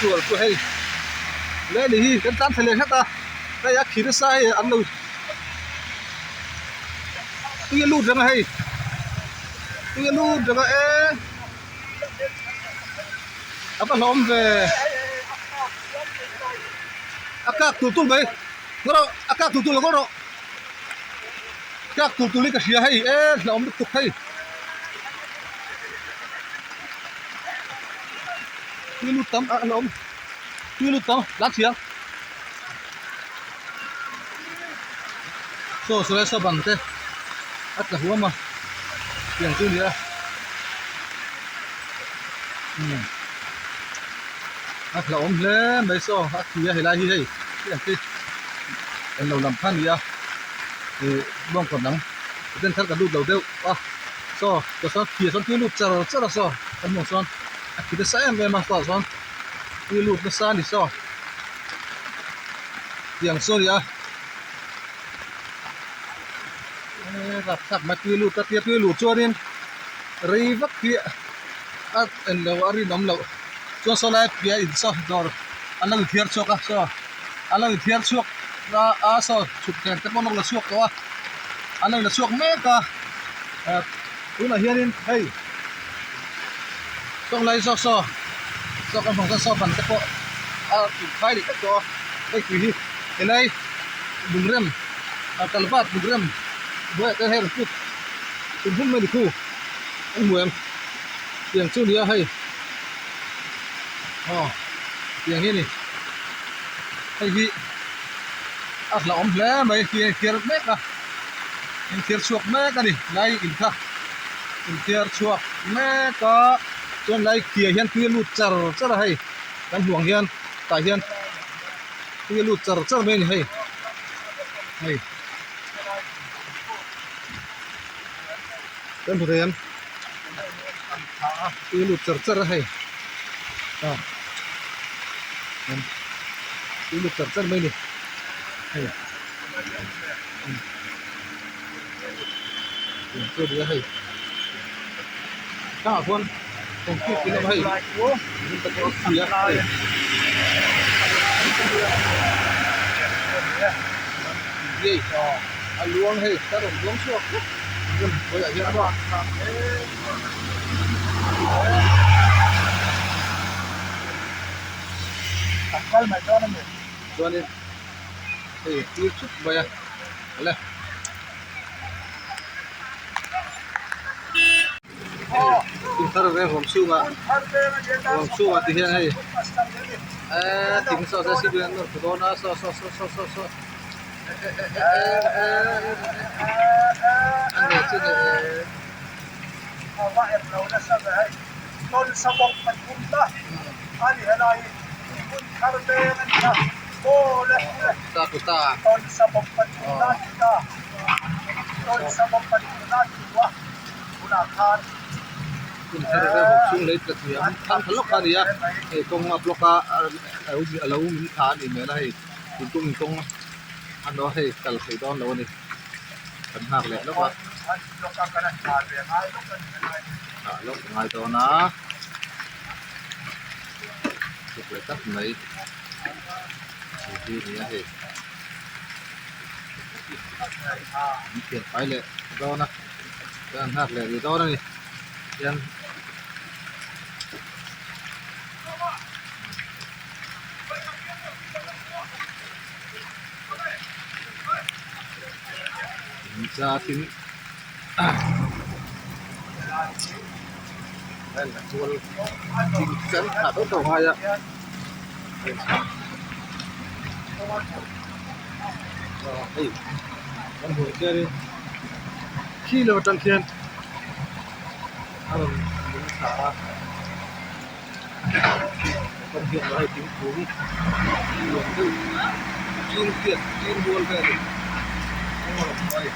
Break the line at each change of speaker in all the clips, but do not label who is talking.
tual chu hei leh ni hi kan tlan thla leh hret a hei a khi nasa hei an lo tui a lut reng a hei tui a lut reng a e a va hlawm ve a kak tul tul mai ngaw rawh a kak tul tul lo ngaw rawh kak tul tul hi ka hria hei e hlauhawm lutuk hei. Tui lut tam a awm tui lut tam tlan chhia saw saw lai saw ban te a tla huam a tiang chu a ni a umm a tla awm hle mai saw a thi a helai hi hei hei ang khi englo lam kha a ni a ih bawngkawn dang den thar kan lut lo deuh a. Saw tah sawn thli ah sawn tui lut char char a saw kan hmuh ang chuan a khi nasa em em a saw ah sawn tui lut nasa a ni saw tiang saw a ni a eee rapthlak mai tui lut a tia tui luh chuanin rei vak hi a englo a rinawm loh chuan saw lai piah in saw dawr an lo inthiar chhuak a saw an lo inthiar chhuak a saw chhuk thleng te pawh an lo la chhuak tawh a an lo la chhuak mek a. Tunah hianin hei saw lai zawk saw saw kan hmang chuan saw ban te pawh a inkhai leh vek tawh a hei tui hi helai lungrem kalvat lungrem hnuaiah te hei rawn put tum hmun mai a ni khu an hmu em tiang chu a ni a hei aw tiang hi a ni hei hi a hlauhawm hle mai tih a inthiar mek a. Inthiar chhuak mek a ni lai in kha inthiar chhuak mek a chuan lai khiah hian tui a lut char char a hei kan hmuh ang hian tah hian tui a lut char char mai a ni hei hei kan hmu thei ang tui a lut char char a hei ah tui a lut char char mai a ni hei. Hei tah chuan concrete in a awm a hei a luang hei a rawn luang chhuak vek hnuaiah hian chuanin. Hei thil thup mai a awle. Thing thar veng huam chhungah huam chhungah ti hian hei eee thing saw saw civil an nawr thla dawn a saw saw saw saw saw saw eh eh eh eh a ne chu ne eh. Hei kawng a block a a lo min thla a nih hmel a hei thingkung in kawng a no hei kal thei dawn lo a ni kan nghak leh lawk a ah lawk a ngai dawn a. Tuk leh tak mai hei hi a ni a hei an thian fai leh dawn a chuan an nghak leh rih dawn a ni tihian thing hei kan hmuh hianin khi lam atang khian a rawn lung thla a kawng hian hei thingkung lian deuh chin tiat chin rual vel a rawn hmu a ni.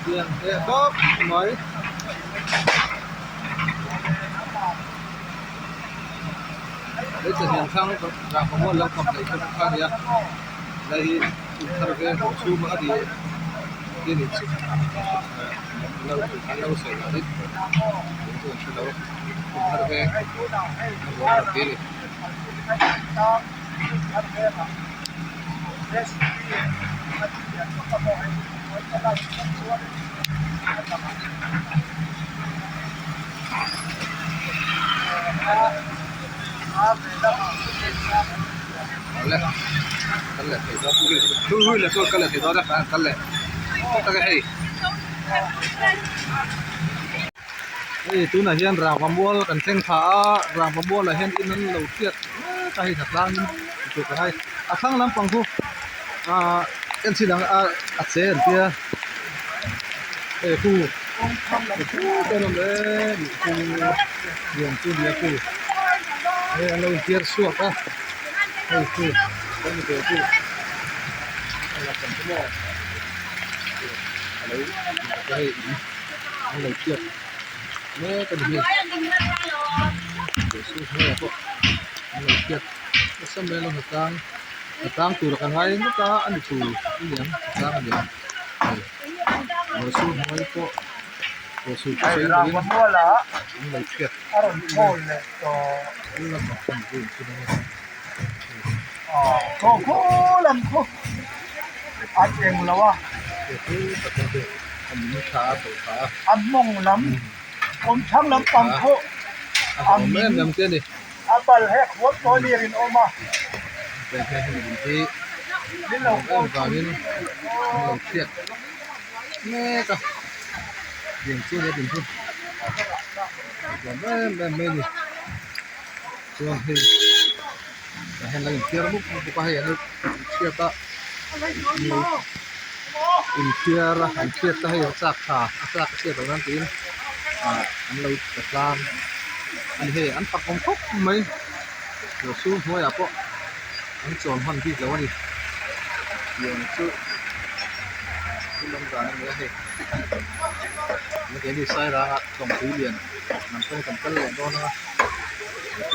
Tiang hle khawp mai. Hei hian thlang rangva mual lam pang hleih kha kha a nia helai hi thar veng hmuh chhung a ni tih a nih chu an lo sawi dan hi eng chu an hre lo thar veng a ruang a ti a ni. Awle kal leh thei dawn hui hui leh chuan kal leh thei dawn a kal leh tak a hei hei tunah hian rangva mual kan thleng thla a rangva mualah hian in an lo hriat mek a hei hnatlang in tih tur a a thlang lampang chu ahh en chin ang a a che an tia hei khu hei an lo intir chhuak a hei chu kan ni ve chu a lo hei an lo hriat mek a ni hei hnuaiah pawh an lo hriat nasa mai a lo hnatlang hnatlang tur ka ngai ngawt a a ni tur a niang hnatlang a niang hei. Ruahsur hnuai pawh ruahsur chu sawi loin an lo chhiat mek a tiang chu nia din chu a nuam em em mai a ni chuan hei tah hian lo inthiar mup mup bawk a hei an lo chhiat a an lo inthiar a an chhiat te hei a chak tha a chak a chhiat loh nan tiin ah an lo ta tlang a ni hei an fak awm khawp mai lo chhung hnuaiah pawh an chawn hman bik lo a ni tiang chu thil awm dan a ni a hei keini sairanga tlawngpui lian lam pawh kan kal leh dawn a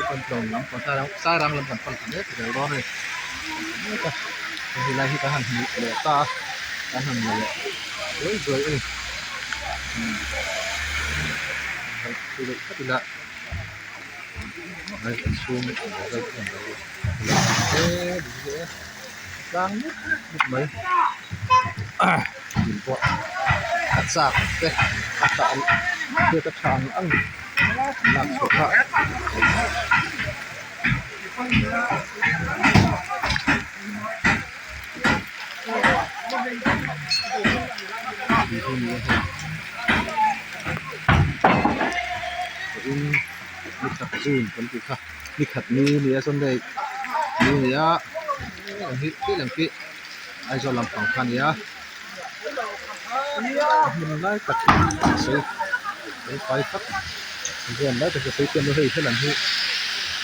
kan tlawng lam pang sairang lam kan pan ta mek zel dawn a ni helai hi kan han hmuh leh ta a kan han la leh zuai zuai a ni ila. Tlang mup mup mai in pawh a chak te a tah hriat a tha ang ang lak chhuah kha. Ni khat zun kan tih kha ni khat ni ni a sunday ni a ni a heng hi thil ang khi Aizawl lampang kha a ni a a hmun lai tak a sawi fel fai tak zawn lai tak a sawi chian hei helam hi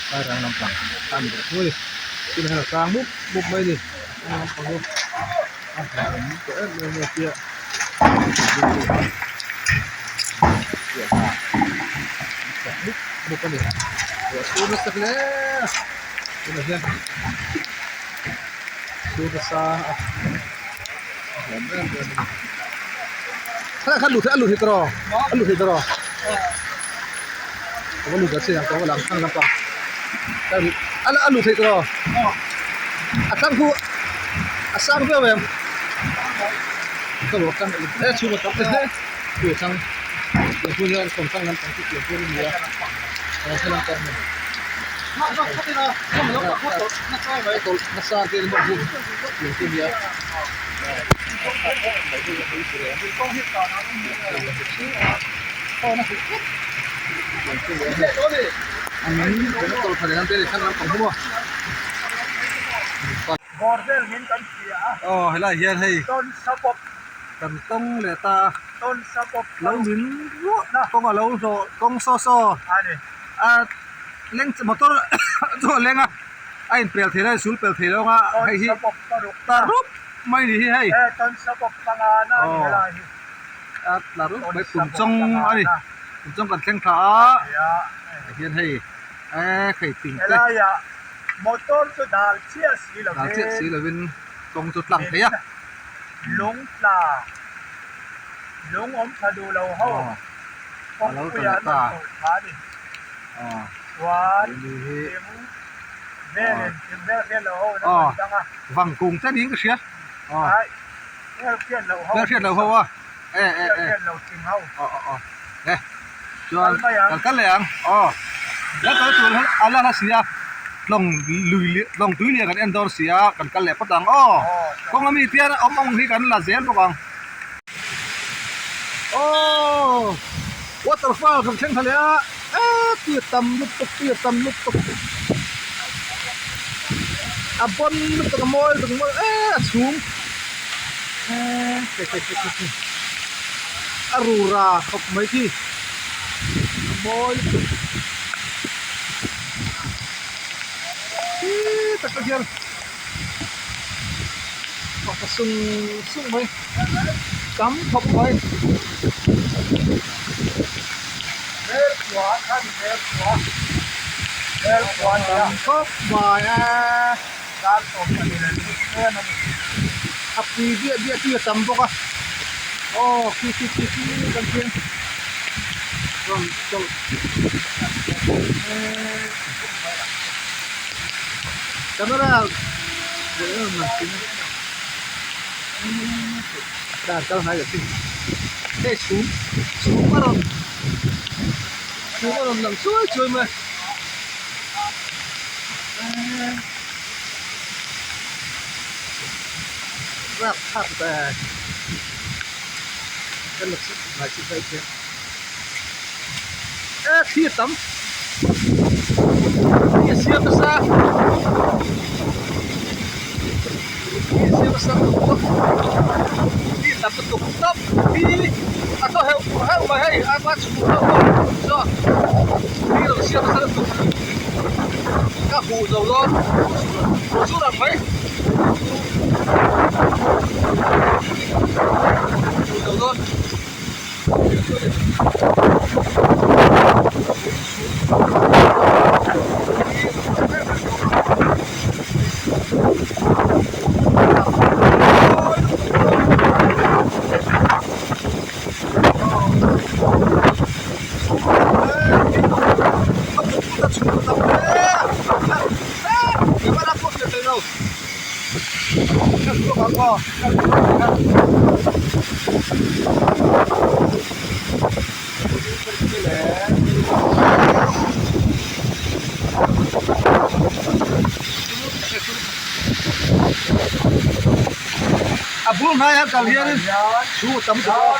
Sairang lampang kha a ni leh thung a ni tunah hian a tlang mup mup mai a ni a tlang lampang hi a hlauhawm tawh em em mai a tia. Bawk a ni ruah sur nasa hle a tunah hian sur nasa a a hlawm em em a ni kha kha lut a lut hi tawh a lut hi tawh a va lut a chiang tawh a lang thlang lampang a lut theih tawh a thlang khu a sang viau em ka ruah thlang he chhung a tam hle. Chu thlang pian phun hian kawm thlang lampang chu pian phun a ni a kawm thlang lampang a ni nasa te an hmang pian phun hi a pian phun hi a. A min eng a tawlh thla leh ang te ni thlang lampang hi maw. Aw helaiah hian hei kan tawng leh ta a lo min ruah kawng a lo hlawh kawng saw saw a leng motor chu a leng a a inpel thei lo a insul pel thei lo ang a hei hi ta rup mai ni hi hei aw a tla rup mai kum chawng a ni kum chawng kan thleng thla a tah hian hei eee hei thing te
Motor chu dal chiah si lovin.
Dal chiah si lovin kawng chu tlang thei a.
Lung tla, lung awm tha duh lo ho kawngpui ah an rawn tawlh thla a ni. Chuan thing velin thing vel hriat loh ho in an rawn dang a.
Vang kung te niin ka hria.
Ai, vel hriat loh ho.
Vel hriat loh ho a. E e e.
Vel hriat loh thing ho.
Aw aw aw. E. Chuan kan kal leh ang. Aw. La kal tur a la hla si a. Tlawng lui tlawng tui lian kan en dawn si a kan kal leh phawt ang aw. Kawng ami tian awm awng hi kan la zel bawk ang. Aw. Waterfall kan thleng thla leh a. E tui a tam lutuk tui a tam lutuk. A bawn lutuk a mawi lutuk a mawi e a chhum. E hei hei hei hei a rura khawp mai khi a mawi lutuk khi tak te hian a sung sung mai tam khawp mai. Tam khawp mai a. A pui biah biah tui a tam bawk a aw khi khi khi khi kan khian rawn chawlh camera dan kal hnai leh chin hei chhum chhum a rawn chhum a rawn lang chuai chuai mai. Rap thlak ve ka la chhip ngai chhip daih che e thli a tam thli a siam nasa thli a siam nasa lutuk thli a tam lutuk tawp thli a thaw heuh heuh mai hei a hma chhuk deuh pawh saw thli a rawn siam nasa lutuk ka huh zo dawn huh chu rang mai huh zo dawn. A bul hnaia kal hianin chu a tam tawh a.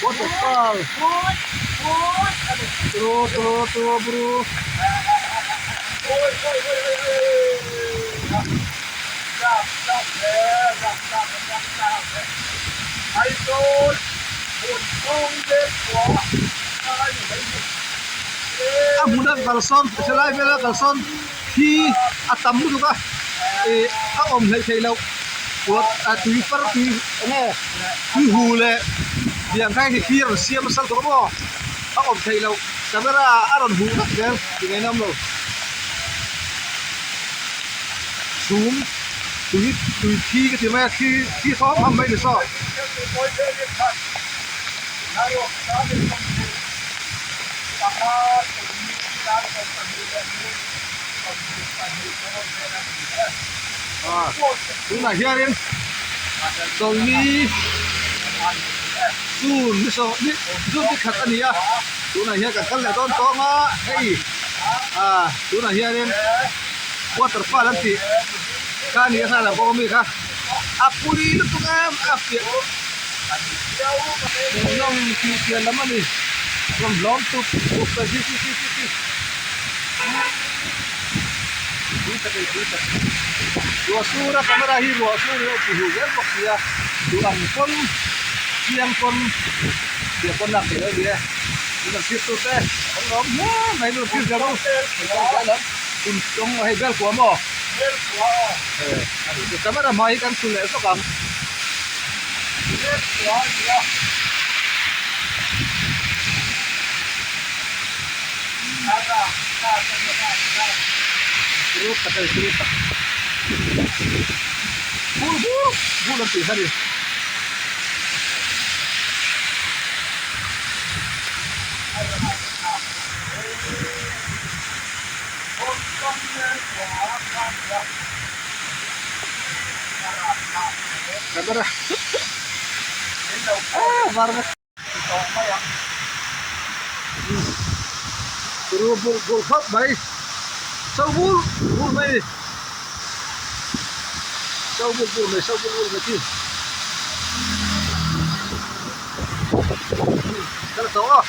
Waterfall turu turu turu buru. A hmun a kalsawn helai vela kalsawn thi a tam lutuk a ih a awm hleih theih loh kut a tui far tui eng nge tui hu leh tiang kha hei khi a rawn siam nasa lutuk a maw a awm theih loh camera a rawn huh vek zel tih ngaihna awm lo chhum tui tui thi ka ti mai a thli thli thawm ham mai ni saw. Tunah hianin chawlhni June ni sawm ni June ni khat a ni a tunah hian kan kal leh dawn tawng a hei ah tunah hianin waterfall an tih kha a ni a hlan ang bawk ami kha. A pui lutuk em a piah hmuhnawm tih piah lam a ni rawn hlawm tup tup mai khi khi khi khi pui tak a ni pui tak ruah sur a camera hi ruah sur hi a ti huh zel bawk si a duh ang pawn chiang pawn piah pawn lak theih lo a ni e min rawn thlir tute an awm hle mai min rawn thlir zel rawh u. Kum tawng hei bel kua maw?
Bel kua aw.
Eh, a ni chu. Camera hmai hi kan chhun leh zawk ang.
Bel kua a nia.
Turu tak a ni, turu tak. Bul bul bul an tih kha ni. Camera ah var vek turu bul bul khawp mai so bul bul mai ni so bul bul mai so bul bul mai chi kal tawh a.